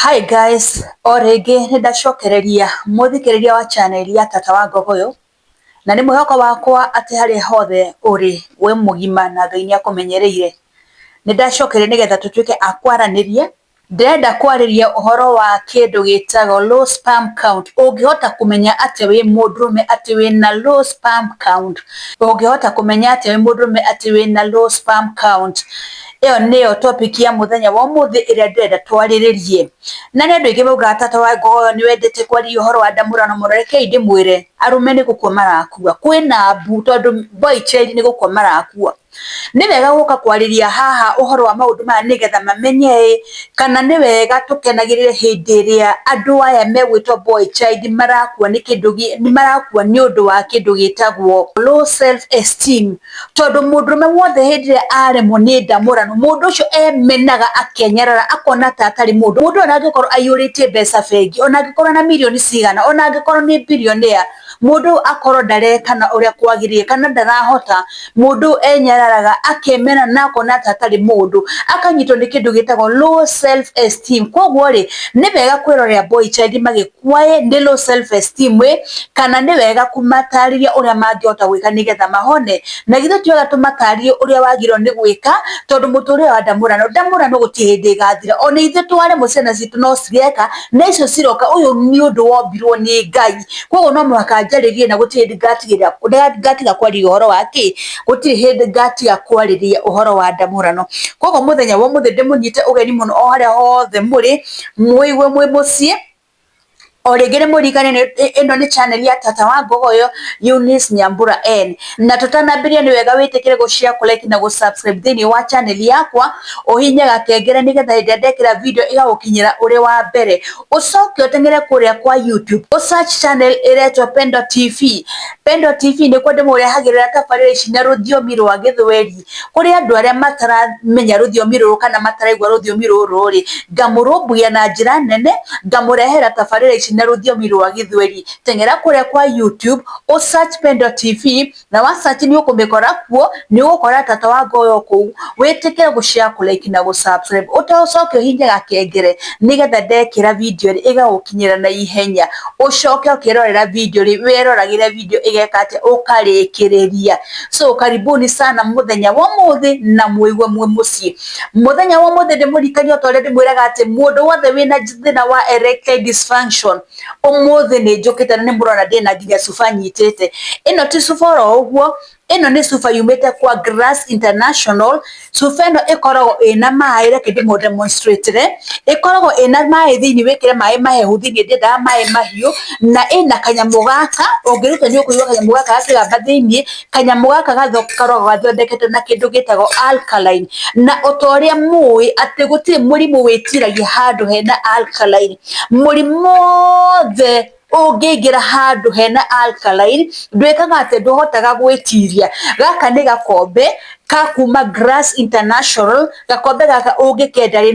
Hi guys, o rĩngĩ nĩ ndacokereria mũthikĩrĩria wa channel ya Tata wa Ngogoyo, na nĩ mwĩhoko wakwa atĩ harĩa hothe ũrĩ wĩ mũgima na Ngai nĩ akũmenyereire. Nĩ ndacokereria nĩgetha tũtuĩke a kwaranĩria. Ndĩrenda kwarĩria ũhoro wa kĩndũ gĩtagwo low sperm count. Ũngĩhota kũmenya atĩa wĩ mũndũrũme atĩ wĩna low sperm count? Ũngĩhota kũmenya atĩa wĩ mũndũrũme atĩ wĩna low sperm count? Ĩyo nĩyo topic ya mũthenya wa ũmũthĩ ĩrĩa ndĩrenda twarĩrĩrie. Na nĩ andũ aingĩ maugaga Tata wa Ngogoyo nĩ wendete kwaria ũhoro wa ndamũrano mũno. Rekei ndĩmwĩre, arũme nĩ gũkua marakua. Kwĩna mbu tondũ boy child nĩ gũkua marakua. Nĩ wega gũka kwarĩria haha ũhoro wa maũndũ maya nĩgetha mamenye ĩ, kana nĩ wega tũkenagĩrĩre hĩndĩ ĩrĩa andũ aya megwĩtwo boy child marakua nĩ kĩndũ, marakua nĩ ũndũ wa kĩndũ gĩtagwo low self esteem. Tondũ mũndũrũme wothe hĩndĩ ĩrĩa aremwo nĩ ndamũrano, mũndũ ũcio emenaga akenyarara akona ta atarĩ mũndũ. Mũndũ ona angĩkorwo aiyũrĩtie mbeca bengi, ona angĩkorwo na mirioni cigana, ona angĩkorwo nĩ billionaire, mũndũ akorwo ndareka na ũrĩa kwagĩrĩire kana ndarahota, mũndũ enyararaga akemena na akona ta atarĩ mũndũ, akanyitwo nĩ kĩndũ gĩtagwo low self esteem. Koguo rĩ, nĩ wega kwĩrorera boy child magĩkua ĩ nĩ low self esteem ĩ, kana nĩ wega kũmatarĩria ũrĩa mangĩhota gwĩka nĩgetha mahone. Na githĩ ti wega tũmatarĩrie ũrĩa wagĩrĩirwo nĩ gwĩka, tondũ mũtũrĩre wa ndamũrano, ndamũrano gũtirĩ hĩndĩ ĩgathira. Ona ithuĩ twaremwo ciana citũ no cireka, na icio ciroka, ũyũ nĩ ũndũ wombirwo nĩ Ngai. Koguo no mũhaka njarĩrie na gũtirĩ hĩndĩ ngatigĩrĩra ngatiga kwaria ũhoro wa kĩ, gũtirĩ hĩndĩ ngatiga kwarĩria ũhoro wa ndamũrano. Koguo mũthenya wa ũmũthĩ ndĩmũnyite ũgeni mũno o harĩa hothe mũrĩ, mũigue mwĩ mũciĩ. O rĩngĩ nĩ mũririkane ĩno nĩ channel ya Tata wa Ngogoyo Eunice Nyambura N. Na tũtanambĩrĩria nĩ wega wĩtĩkĩre gũ share, kũ like na gũ subscribe thĩinĩ wa channel yakwa, ũhihinye gakengere nĩgetha hĩndĩ ĩrĩa ndekĩra video ĩgagũkinyĩra ũrĩ wa mbere. Ũcoke ũteng'ere kũrĩa kwa YouTube, ũ search channel ĩretwo Pendo TV. Pendo TV nĩkuo ndĩmũrehagĩrĩra tabarĩra ici na rũthiomi rwa Gĩthweri. Kũrĩ andũ arĩa mataramenya rũthiomi rũrũ kana mataraigua rũthiomi rũrũ rĩ, ngamũrũmbũiya na njĩra nene, ngamũrehera tabarĩra ici na rũthiomi rwa Gĩthweri. Teng'era kũrĩa kwa YouTube, ũ search Pendo TV, na wa search nĩ ũkũmĩkora kuo, nĩ ũgũkora Tata wa Ngogoyo kũu. Wĩtĩkĩre gũ share, kũ like na gũ subscribe. Ũcoke ũhihinye gakengere nĩgetha ndekĩra video rĩ, ĩgagũkinyĩra na ihenya. Ũcoke ũkĩrorera video rĩ, wĩroragĩre video ĩgeka atĩa, ũkarĩkĩrĩria. So karibuni sana mũthenya wa ũmũthĩ na mũigue mwĩ mũciĩ. Mũthenya wa ũmũthĩ ndĩmũririkanie o ta ũrĩa ndĩmwĩraga atĩ mũndũ wothe wĩna thĩna wa erectile dysfunction, ũmũthĩ nĩ njũkĩte na nĩ mũrona ndĩna nginya cuba nyitĩte. Ĩno ti cuba oro ũguo, ĩno nĩ cuba yumĩte kwa Grass International. Cuba ĩno ĩkoragwo ĩna maĩ, reke ndĩmũ demonstrate. Ĩkoragwo ĩna maĩ thĩinĩ, wĩkĩre maĩ mahehu thĩinĩ, ndiendaga maĩ mahiũ, na ĩna kanyamũ gaka, ũngĩruta nĩ ũkũigua kanyamũ gaka gakĩgamba thĩinĩ. Kanyamũ gaka gakoragwo gathondeketwo na kĩndũ gĩtagwo alkaline. Na ota ũrĩa mũĩ atĩ gũtirĩ mũrimũ wĩtiragia handũ hena alkaline. Mũrimũ wothe ũngĩingĩra handũ hena alkaline, ndwĩkaga atĩ ndũhotaga gwĩtiria. Gaka nĩ gakombe ka kuma Grass International. Gakombe gaka ũngĩkenda rĩ,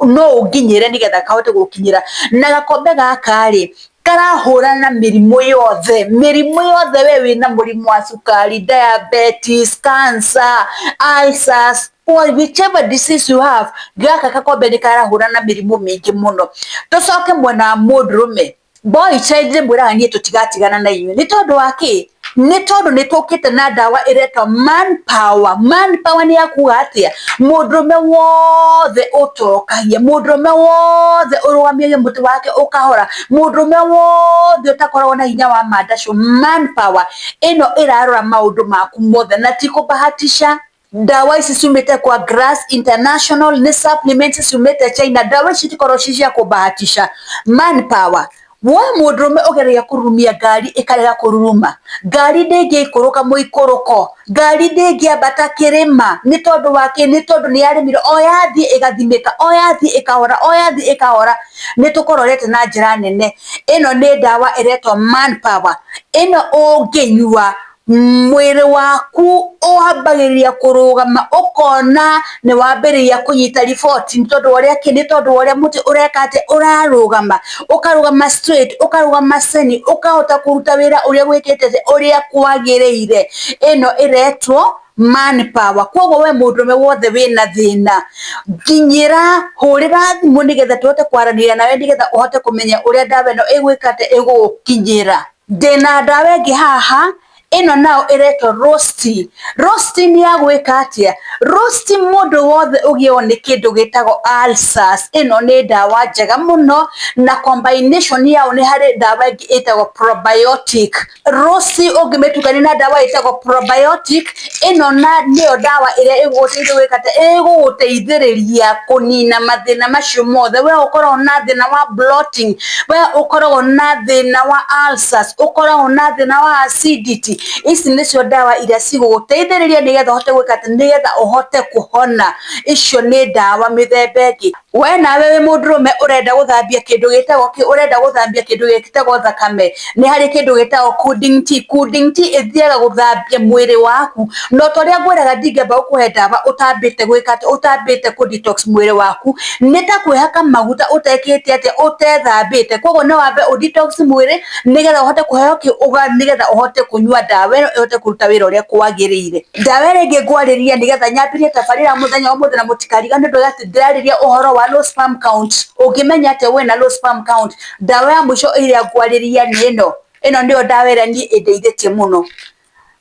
no ũnginyĩre nĩgetha kahote gũkinyĩra. Na gakombe gaka rĩ, karahũrana na mĩrimũ yothe, mĩrimũ yothe we wĩna mũrimũ wa cukari, diabetes, cancer, ulcers, or whichever disease you have, gaka gakombe nĩ karahũrana na mĩrimũ mĩingĩ mũno. Tũcoke mwena wa mũndũrũme. Boy child ndĩmwĩraga niĩ tũtigatigana na inyuĩ. Nĩ tondũ wa kĩ? Nĩ tondũ nĩ tũkĩte na ndawa ĩretwo manpower. Manpower nĩ ya kuga atĩa? Mũndũrũme wothe ũtokagia, mũndũrũme wothe ũrũgamagia mũtĩ wake ũkahora, mũndũrũme wothe ũtakoragwo na hinya wa mandacũ, manpower ĩno ĩrarora maũndũ maku mothe na ti kũbahatisha. Ndawa ici ciumĩte kwa Grass International, nĩ supplements ciumĩte China. Ndawa ici itikoragwo ci cia kũbahatisha. Manpower, we mũndũrũme ũgeragia kũrurumia ngari ĩkarega kũruruma, ngari ndĩngĩikũrũka mũikũrũko, ngari ndĩngĩambata kĩrĩma, nĩ tondũ wa kĩ? Nĩ tondũ nĩ yaremirwo, o yathiĩ ĩgathimĩka, o yathiĩ ĩkahora, o yathiĩ ĩkahora. Nĩ tũkũrorete na njĩra nene. Ĩno nĩ ndawa ĩretwo manpower. Ĩno ũngĩnyua mwĩrĩ waku wambagĩrĩria kũrũgama, ũkona nĩ wambĩrĩria kũnyita riboti, nĩ tondũ wa ũrĩa kĩ? Nĩ tondũ wa ũrĩa mũtĩ ũreka atĩa, ũrarũgama, ũkarũgama straight, ũkarũgama seni, ũkahota kũruta wĩra ũrĩa gwĩkĩte atĩa, ũrĩa kwagĩrĩire. Ĩno ĩretwo Man Power. Koguo we mũndũrũme wothe wĩna thĩna, nginyĩra, hũrĩra thimũ nĩgetha tũhote kwaranĩria nawe, nĩgetha ũhote kũmenya ũrĩa ndawa ĩno ĩgwĩka atĩa, ĩgũgũkinyĩra. Ndĩna ndawa ĩngĩ haha, ĩno nayo ĩretwo Rosti. Rosti nĩ ya gwĩka atĩa? Rosti mũndũ wothe ũgĩagwo nĩ kĩndũ gĩtagwo ulcers, ĩno nĩ ndawa njega mũno, na combination yayo nĩ harĩ ndawa ĩngĩ ĩtagwo probiotic. Rosi ũngĩmĩtukania na ndawa ĩtagwo probiotic, ĩno na nĩyo ndawa ĩrĩa ĩgũgũteithia gwĩka atĩa, ĩgũgũteithĩrĩria kũnina mathĩna macio mothe. We ũkoragwo na thĩna wa bloating, we ũkoragwo na thĩna wa ulcers, ũkoragwo na thĩna wa acidity, ici nĩcio ndawa iria cigũgũteithĩrĩria nĩgetha ũhote gwĩka atĩ, nĩgetha ũhote kũhona. Icio nĩ ndawa mĩthemba ĩngĩ. We nawe wĩ mũndũrũme ũrenda gũthambia kĩndũ gĩtagwo kĩ, ũrenda gũthambia kĩndũ gĩtagwo thakame, nĩ harĩ kĩndũ gĩtagwo Kuding tea. Kuding tea ĩthiaga gũthambia mwĩrĩ waku, no ta ũrĩa ngwĩraga, ndingĩamba gũkũhe ndawa ũtambĩte gwĩka atĩ, ũtambĩte kũ detox mwĩrĩ waku. Nĩ ta kwĩhaka maguta ũtekĩte atĩa, ũtethambĩte. Koguo no wambe ũ detox mwĩrĩ nĩgetha ũhote kũheo kĩ, nĩgetha ũhote kũnyua ndawa ĩno ĩhote kũruta wĩra ũrĩa kwagĩrĩire. Ndawa ĩrĩa ĩngĩ ngwarĩria nĩgetha nyambĩrĩrie tabarĩra mũthenya wa ũmũthĩ, na mũtikariganĩrwo atĩ ndĩrarĩria ũhoro wa low sperm count. Ũngĩmenya atĩa wĩna low sperm count? Ndawa ya mũico ĩrĩa ngwarĩria nĩ ĩno. Ĩno nĩyo ndawa ĩrĩa niĩ ĩndeithĩtie mũno.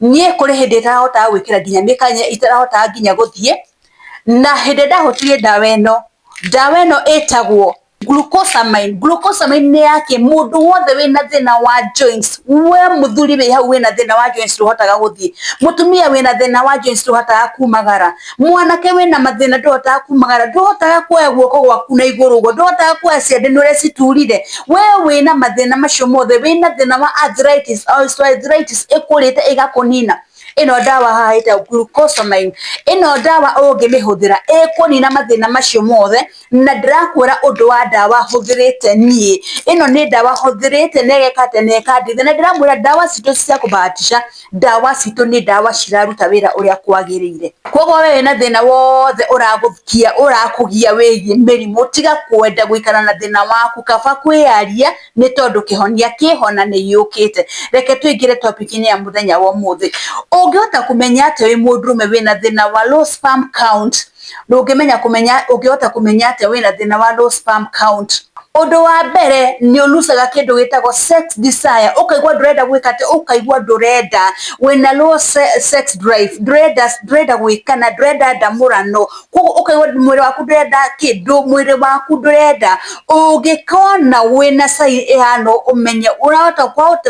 Niĩ kũrĩ hĩndĩ itarahotaga gwĩkĩra nginya mĩkanye, itarahotaga nginya gũthiĩ, na hĩndĩ ndahũthĩrire ndawa ĩno, ndawa ĩno ĩtagwo glucosamine. Glucosamine nĩ yake mũndũ wothe wĩna thĩna wa joints. We mũthuri wĩ hau wĩna thĩna wa joints, ndũhotaga gũthiĩ, mũtumia wĩna thĩna wa joints, ndũhotaga kumagara, mwanake wĩna mathĩna, ndũhotaga kumagara, ndũhotaga kuoya guoko gwaku na igũrũ ũguo, ndũhotaga kuoya ciande nĩ ũrĩa citurire, we wĩna mathĩna macio mothe, wĩna thĩna wa arthritis, osteoarthritis ĩkũrĩte ĩgakũnina, ĩno ndawa haha ĩtagwo glucosamine. Ĩno ndawa ũngĩmĩhũthĩra ĩkũnina mathĩna macio mothe, na ndĩrakwĩra ũndũ wa ndawa hũthĩrĩte niĩ. Ĩno nĩ ndawa hũthĩrĩte na ĩgeka atĩa, na ĩkandeithia. Na ndĩramwĩra ndawa citũ cia kũbahatisha, ndawa citũ nĩ ndawa ciraruta wĩra ũrĩa kwagĩrĩire. Koguo we wĩna thĩna wothe ũragũkia, ũrakũgia wĩgiĩ mĩrimũ, tiga kwenda gũikara na thĩna waku, kaba kwĩyaria, nĩ tondũ kĩhonia kĩho na nĩ gĩũkĩte. Reke tũingĩre topic-inĩ ya mũthenya wa ũmũthĩ. Ũngĩhota kũmenya atĩa wĩ mũndũrũme wĩna thĩna wa low sperm count? Ndũngĩmenya kũmenya, ũngĩhota kũmenya atĩa wĩna thĩna wa low sperm count? Ũndũ wa mbere, nĩ ũlucaga kĩndũ gĩtagwo sex desire, ũkaigua ndũrenda gwĩka atĩ, ũkaigua ndũrenda, wĩna low sex drive, ndũrenda, ndũrenda gwĩkana, ndũrenda ndamũrano, koguo ũkaigua mwĩrĩ waku ndũrenda kĩndũ, mwĩrĩ waku ndũrenda. Ũngĩkona wĩna sign ĩhana ũmenye ũrahota kwahota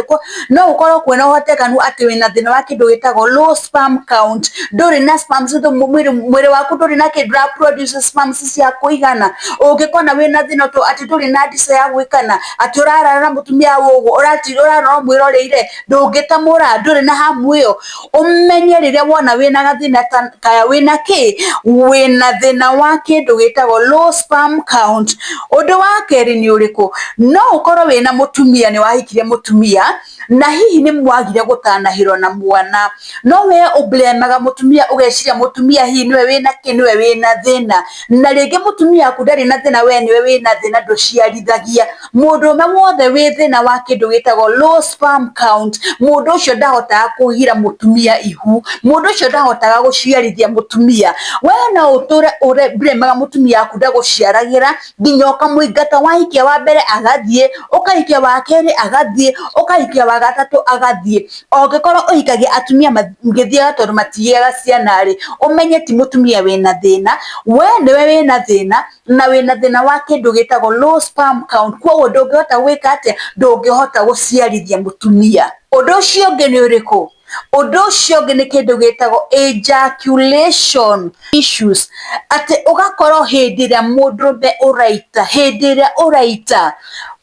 no gũkorwo kwĩna ũhotekanu atĩ wĩna thĩna wa kĩndũ gĩtagwo low sperm count, ndũrĩ na sperms, mwĩrĩ waku ndũrĩ na kĩndũ ndũra produce sperms cia kũigana. Ũngĩkona wĩna thĩna atĩ ndũrĩ na desire ya gwĩkana, atĩ ũrarara na mũtumia ũguo, ũrarora ũmwĩroreire, ndũngĩtamũra, ndũrĩ na hamu ĩyo, ũmenye rĩrĩa wona wĩna gathĩna kaya wĩna kĩ, wĩna thĩna wa kĩndũ gĩtagwo low sperm count. Ũndũ wa kerĩ nĩ ũrĩkũ? No ũkorwo wĩna mũtumia, nĩ wahikirie mũtumia, na hihi nĩ mwagire gũtanahĩrwo na mwana, no we ũblemaga mũtumia, ũgeciria mũtumia hihi nĩwe wĩna kĩ, nĩwe wĩna thĩna, na rĩngĩ mũtumia waku ndarĩ na thĩna, we nĩwe wĩna thĩna, ndũciarithagia. Mũndũrũme wothe wĩ thĩna wa kĩndũ gĩtagwo low sperm count, mũndũ ũcio ndahotaga kũhira mũtumia ihu, mũndũ ũcio ndahotaga gũciarithia mũtumia. We no ũtũre ũblemaga mũtumia waku ndagũciaragĩra, nginya ũkamũingata, wahikia wa mbere agathiĩ, ũkahikia wa kerĩ agathiĩ, ũkahikia wa gatatũ agathiĩ. Ũngĩkorwo ũhikagia atumia magĩthiaga tondũ matigĩaga ciana rĩ, ũmenye ti mũtumia wĩna thĩna, we nĩwe wĩna thĩna, na wĩna thĩna wa kĩndũ gĩtagwo low sperm count, koguo ndũngĩhota gwĩka atĩa, ndũngĩhota gũciarithia mũtumia. Ũndũ ũcio ũngĩ nĩ ũrĩkũ? Ũndũ ũcio ũngĩ nĩ kĩndũ gĩtagwo ejaculation issues, atĩ ũgakorwo hĩndĩ ĩrĩa mũndũrũme ũraita, hĩndĩ ĩrĩa ũraita,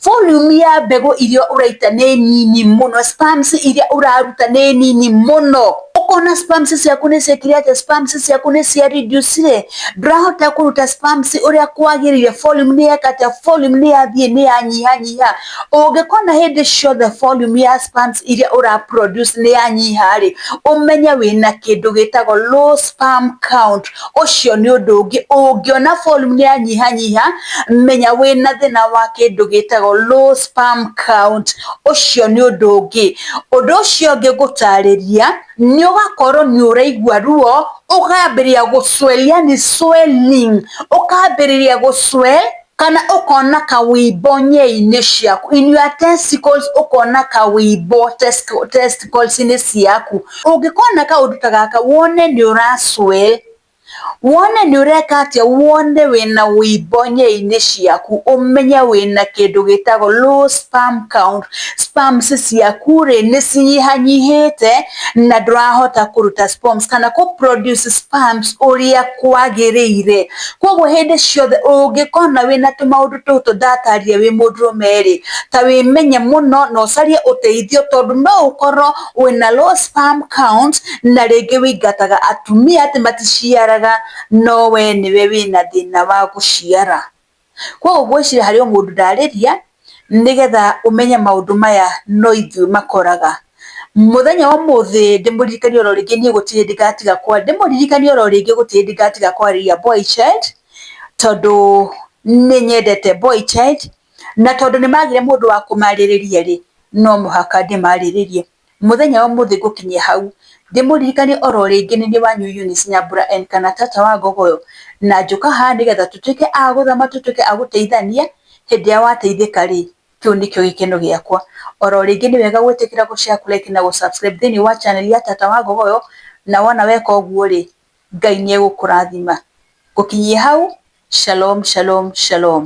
volume ya mbegũ iria ũraita nĩ nini mũno, sperms iria ũraruta nĩ nini mũno. Ũkona sperms ciaku nĩ ciekire atĩa, sperms ciaku nĩ cia reduce, ndũrahota kũruta sperms ũrĩa kwagĩrĩire, volume nĩ yeka atĩa, volume nĩ yathiĩ nĩ yanyihanyiha. Ũngĩkona hĩndĩ ciothe volume ya sperms iria ũra produce nĩ yanyiha rĩ, ũmenye wĩna kĩndũ gĩtagwo low sperm count. Ũcio nĩ ũndũ ũngĩ. Ũngĩona volume nĩ yanyihanyiha, menya wĩna thĩna wa kĩndũ gĩtagwo low sperm count. Ũcio nĩ ũndũ ũngĩ. Ũndũ ũcio ũngĩ ngũtarĩria Nĩ ũgakorwo nĩ ũraigua ruo, ũkambĩrĩria gũ swell, yani swelling, ũkambĩrĩria gũ swell kana ũkona kawĩimbo nyei-inĩ ciaku, in your testicles, ũkona kawĩimbo testicles-inĩ ciaku. Ũngĩkona kaũndũ ta gaka, wone nĩ ũra swell, wone nĩ ũreka atĩa, wone wĩna wĩimbo nyei-inĩ ciaku, ũmenye wĩna kĩndũ gĩtagwo low sperm count. Sperms ciaku rĩ, nĩ cinyihanyihĩte na ndũrahota kũruta sperms kana kũ produce sperms ũrĩa kwagĩrĩire. Koguo hĩndĩ ciothe ũngĩkona wĩna tũmaũndũ tũtũ ndatarire wĩ mũndũrũme rĩ, ta wĩmenye mũno na ũcarie ũteithio, tondũ no ũkorwo wĩna low sperm count na rĩngĩ wĩingataga atumia atĩ maticiaraga, no we nĩwe wĩna thĩna wa gũciara. Koguo ngwĩciria harĩ o mũndũ ndarĩria nĩgetha ũmenye maũndũ maya no ithuĩ makoraga. Mũthenya wa ũmũthĩ ndĩmũririkanie oro rĩngĩ, niĩ gũtirĩ hĩndĩ ngatiga ndĩmũririkanie oro rĩngĩ, gũtirĩ hĩndĩ ngatiga kwarĩria boy child, tondũ nĩ nyendete boy child, na tondũ nĩ magire mũndũ wa kũmarĩrĩria rĩ, no mũhaka ndĩmarĩrĩrie. Mũthenya wa ũmũthĩ ngũkinyia hau, ndĩmũririkanie oro rĩngĩ, nĩ niĩ wanyu Eunice Nyambura N kana Tata wa Ngogoyo, na njũka haha nĩgetha tũtuĩke a gũthoma, tũtuĩke a gũteithania. Hĩndĩ ĩrĩa wateithĩka rĩ, kĩu nĩkĩo gĩkeno gĩakwa. Oro rĩngĩ nĩ wega gwĩtĩkĩra gũ share, kũ like na gũ subscribe thĩinĩ wa channel ya Tata wa Ngogoyo, na wona weka ũguo rĩ, Ngai nĩ egũkũrathima. Ngũkinyia hau, shalom, shalom, shalom.